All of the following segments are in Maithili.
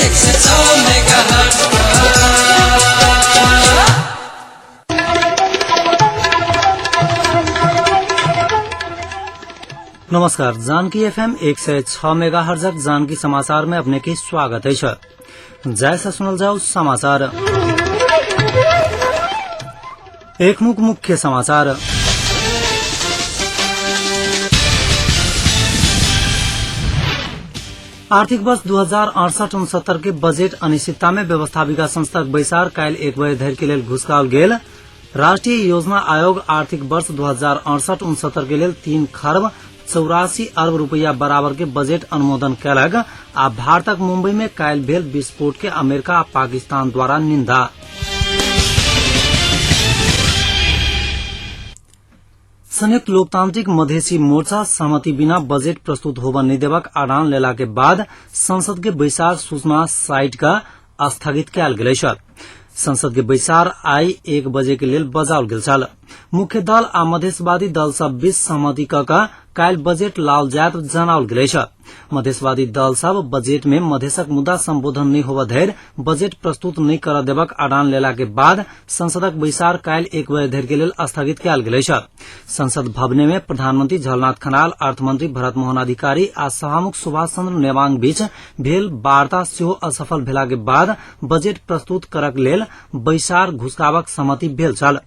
106 मेगाहर्ट्ज पर। नमस्कार, जानकी एफएम 106 मेगाहर्जक जानकी समाचार में अपने के स्वागत है। जैसा सुनल जाओ समाचार। एकमुख मुख्य समाचार। आर्थिक वर्ष 2068-69 के बजेट अनिश्चितता में व्यवस्थापिका संस्थाक बैसार काल्हि 1 बजे धरि के लेल घुसकाओल गेल। राष्ट्रीय योजना आयोग आर्थिक वर्ष 2068-69 के लेल 3 खरब 84 अरब रुपया बराबर के बजेट अनुमोदन कयलक आ भारतक मुंबई में काल्हि भेल विस्फोट के अमेरिका आ पाकिस्तान द्वारा निंदा। संयुक्त लोकतांत्रिक मधेसी मोर्चा सहमति बिना बजेट प्रस्तुत होबय नहि देबाक अड़ान लेला के बाद संसद के बैसार सूचना साइट का स्थगित कयल गेल अछि। संसद के बैसार आइ 1 बजे के लेल बजाओल गेल छल। मुख्य दल आ मधेसवादी दल सब बीच सहमति क क काल्हि बजेट लाओल जायत जनाओल गेल अछि। मधेसवादी दल सब बजेट में मधेसक मुद्दा संबोधन नहि होबय धरि बजेट प्रस्तुत नहि करय देबाक अड़ान लेला के बाद संसदक बैसार काल्हि 1 बजे धरि के लेल स्थगित कयल गेल अछि। संसद भवने में प्रधानमंत्री झलनाथ खनाल, अर्थमंत्री भरत मोहन अधिकारी आ सभामुख सुभाष चंद्र नेवांग बीच भेल वार्ता सेहो असफल भेला के बाद बजेट प्रस्तुत करक लेल बैसार घुसकाबक सहमति भेल छल।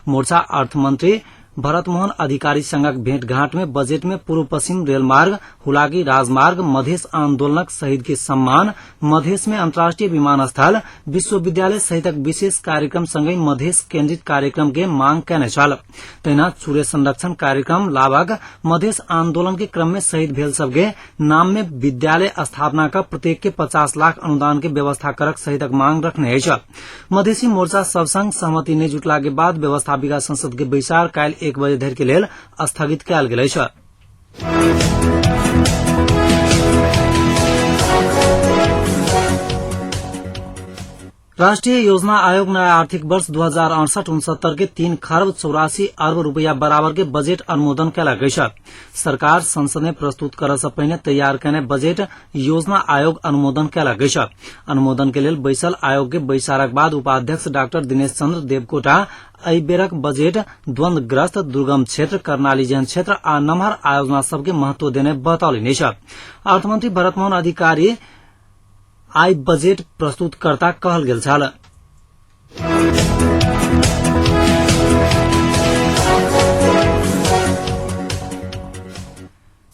मोर्चा अर्थमंत्री भरत मोहन अधिकारी संगक भेंटघाट में बजेट में पूर्व पश्चिम रेल मार्ग, हुलाकी राजमार्ग, मधेस आंदोलनक शहीद के सम्मान, मधेस में अंतर्राष्ट्रीय विमानस्थल, विश्वविद्यालय सहितक विशेष कार्यक्रम संगहि मधेस केंद्रित कार्यक्रम के मांग कयने छल। तहिना चूरे संरक्षण कार्यक्रम लाभक मधेस आंदोलन के क्रम में शहीद भेल सबके नाम में विद्यालय स्थापना क प्रत्येक के 50 लाख अनुदान के व्यवस्था करक सहितक मांग रखने अछि। मधेसी मोर्चा सब संग सहमति नहि जुटला के बाद व्यवस्थापिका संसद के बैसार काल्हि 1 बजे धरि के लेल स्थगित कयल गेल अछि। राष्ट्रीय योजना आयोग नया आर्थिक वर्ष 2068-69 के 3 खरब 84 अरब रुपया बराबर के बजेट अनुमोदन कयलक अछि। सरकार संसद में प्रस्तुत करय से पहिने तैयार कयने बजेट योजना आयोग अनुमोदन कयलक अछि। अनुमोदन के लेल बैसल आयोग के बैसारक बाद उपाध्यक्ष डाक्टर दिनेश चंद्र देवकोटा एहि बेरक बजेट द्वंद्वग्रस्त दुर्गम क्षेत्र, कर्णाली जेहन क्षेत्र आ नमहर आयोजना सबके महत्व देने बतौलनि अछि। अर्थमंत्री भरतमोहन अधिकारी आइ बजेट प्रस्तुतकर्ता कहल गेल छल।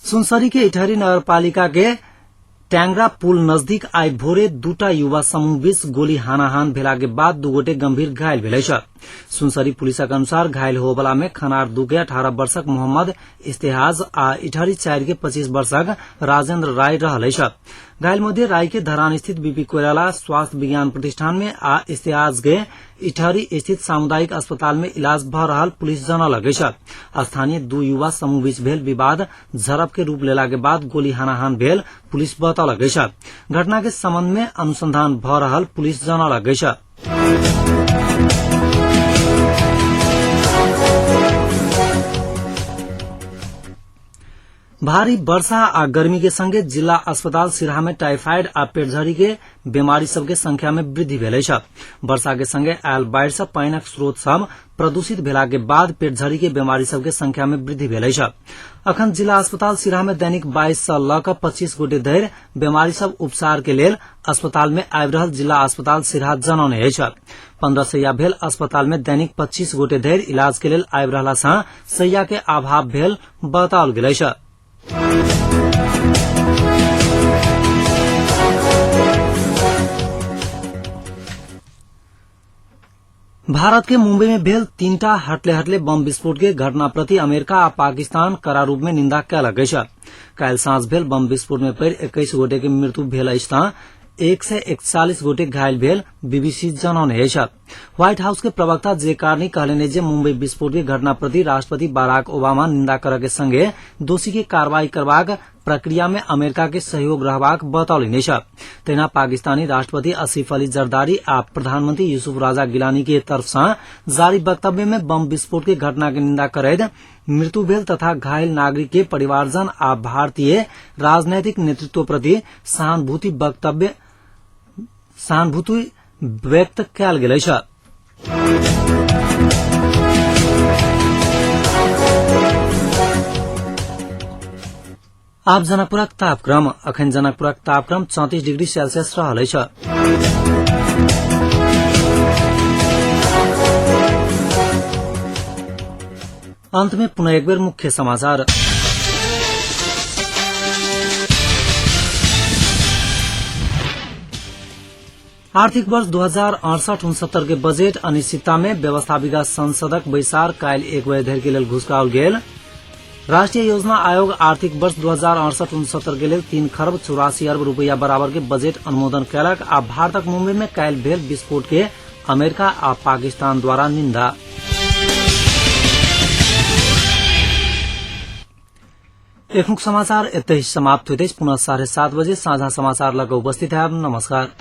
सुनसरी के इटहरी नगरपालिका के ट्यांग्रा पुल नजदीक आइ भोरे दूटा युवा समूह बीच गोली हानाहान भेला के बाद 2 गोटे गंभीर घायल भेल अछि। सुनसरी पुलिसक अनुसार घायल होबला में खनार 2 के 18 वर्षक मोहम्मद इस्तेहाज आ इटहरी 4 के 25 वर्षक राजेंद्र राय रहल अछि। घायल मध्ये राय के धरान स्थित बीपी कोइराला स्वास्थ्य विज्ञान प्रतिष्ठान में आ इस्तेहाज के इटहरी स्थित सामुदायिक अस्पताल में इलाज भ रहल पुलिस जनौलक अछि। स्थानीय 2 युवा समूह बीच भेल विवाद झड़प के रूप लेला के बाद गोली हानाहान भेल पुलिस बतौलक अछि। घटना के संबंध में अनुसंधान भ रहल पुलिस जनौलक अछि। भारी वर्षा आ गर्मी के संगे जिला अस्पताल सिराहा में टाइफाइड आ पेटझड़ी के बीमारी सबके संख्या में वृद्धि भेल अछि। वर्षा के संगे आयल बाढ़ि से पानिक स्रोत सब प्रदूषित भेला के बाद पेटझड़ी के बीमारी सबके संख्या में वृद्धि भेल अछि। अखन जिला अस्पताल सिराहा में दैनिक 22 सँ ल क 25 गोटे धरि बीमारी सब उपचार के लेल अस्पताल में आबि रहल जिला अस्पताल सिराहा जनौने अछि। 15 सैया भेल अस्पताल में दैनिक 25 गोटे धरि इलाज के लेल आबि रहला सँ सैया के अभाव भेल बताओल गेल अछि। भारत के मुंबई में भेल 3टा हटले हटले बम विस्फोट के घटना प्रति अमेरिका आ पाकिस्तान कड़ा रूप में निंदा कयलक अछि। काल्हि साँझ भेल बम विस्फोट में पड़ि 21 गोटे के मृत्यु भेल अछि त 141 गोटे घायल भेल बीबीसी जनौने अछि। व्हाइट हाउस के प्रवक्ता जे कार्नी कहलनि जे मुंबई विस्फोट के घटना प्रति राष्ट्रपति बाराक ओबामा निंदा करय के संगे दोषी के कार्रवाई करबाक प्रक्रिया में अमेरिका के सहयोग रहबाक बतौलनि अछि। तहिना पाकिस्तानी राष्ट्रपति आसिफ अली जरदारी आ प्रधानमंत्री यूसुफ राजा गिलानी के तरफ सँ जारी वक्तव्य में बम विस्फोट के घटना के निंदा करैत मृत्यु भेल तथा घायल नागरिक के परिवारजन आ भारतीय राजनैतिक नेतृत्व प्रति सहानुभूति वक्तव्य सहानुभूति व्यक्त कयल गेल अछि। आब जनकपुरक तापक्रम। अखन जनकपुरक तापक्रम 34 डिग्री सेल्सियस रहल अछि। अंत में पुनः एक बेर मुख्य समाचार। आर्थिक वर्ष 2068-69 के बजेट अनिश्चितता में व्यवस्थापिका संसदक बैसार काल्हि 1 बजे धरि के लेल घुसकाओल गेल। राष्ट्रीय योजना आयोग आर्थिक वर्ष 2068-69 के लेल 3 खरब 84 अरब रुपया बराबर के बजेट अनुमोदन कयलक आ भारतक मुंबई में काल्हि भेल विस्फोट के अमेरिका आ पाकिस्तान द्वारा निंदा। एखनुक समाचार एतहि समाप्त होइत अछि। पुनः 7:30 बजे साझा समाचार लऽ कऽ उपस्थित हैब। नमस्कार।